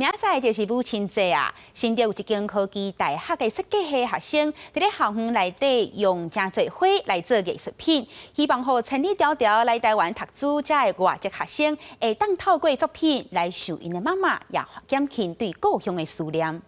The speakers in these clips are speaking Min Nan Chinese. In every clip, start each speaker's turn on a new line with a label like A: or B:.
A: 明仔載就是母親節啊！新竹有一間科技大學的設計系學生，佇咧校園內底用誠濟花來做藝術品，希望予千里迢迢來台灣讀書遮的外籍學生，會當透過作品來受𪜶的媽媽，也減輕對故鄉的思念。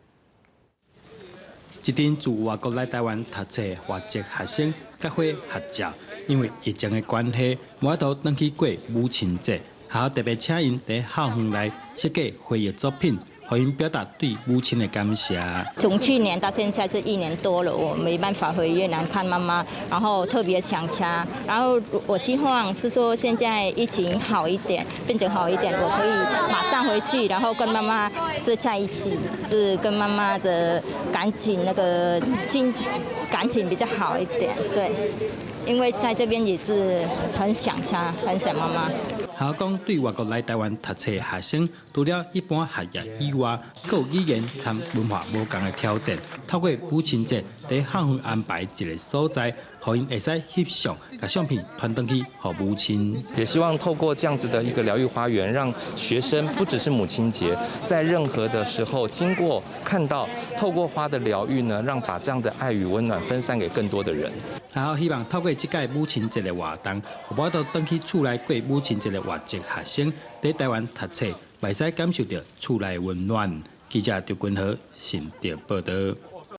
B: 一陣自外國來台灣讀冊外籍學生佮花合照，因為疫情的關係，無法度轉去過母親節。學校特別請𪜶佇校園內設計花藝作品，予𪜶表達對母親的感謝。
C: 從去年到現在是一年多了，我沒辦法回越南看媽媽，然後特別想家。然後我希望是說現在疫情好一點，變成好一點，我可以馬上回去，然後跟媽媽是在一起，是跟媽媽的感情那個親感情比較好一點。對，因為在這邊也是很想家，很想媽媽。
B: 學校講對外國來台灣讀冊學生，除了一般學業以外，閣有語言參文化無仝的挑戰。透過母親節，佇校園安排一个所在，予𪜶會使翕相，共相片傳轉去予母親。
D: 也希望透過這樣子的一個療癒花園，讓學生不只是母親節，在任何的時候經過看到，透過花的療癒呢，讓把這樣的愛與溫暖分散給更多的人。
B: 學校希望透過這屆母親節的活動，予無法度轉去厝內過母親節的外籍學生，佇台灣讀冊，會使感受著厝內溫暖。記者張君和新竹報導。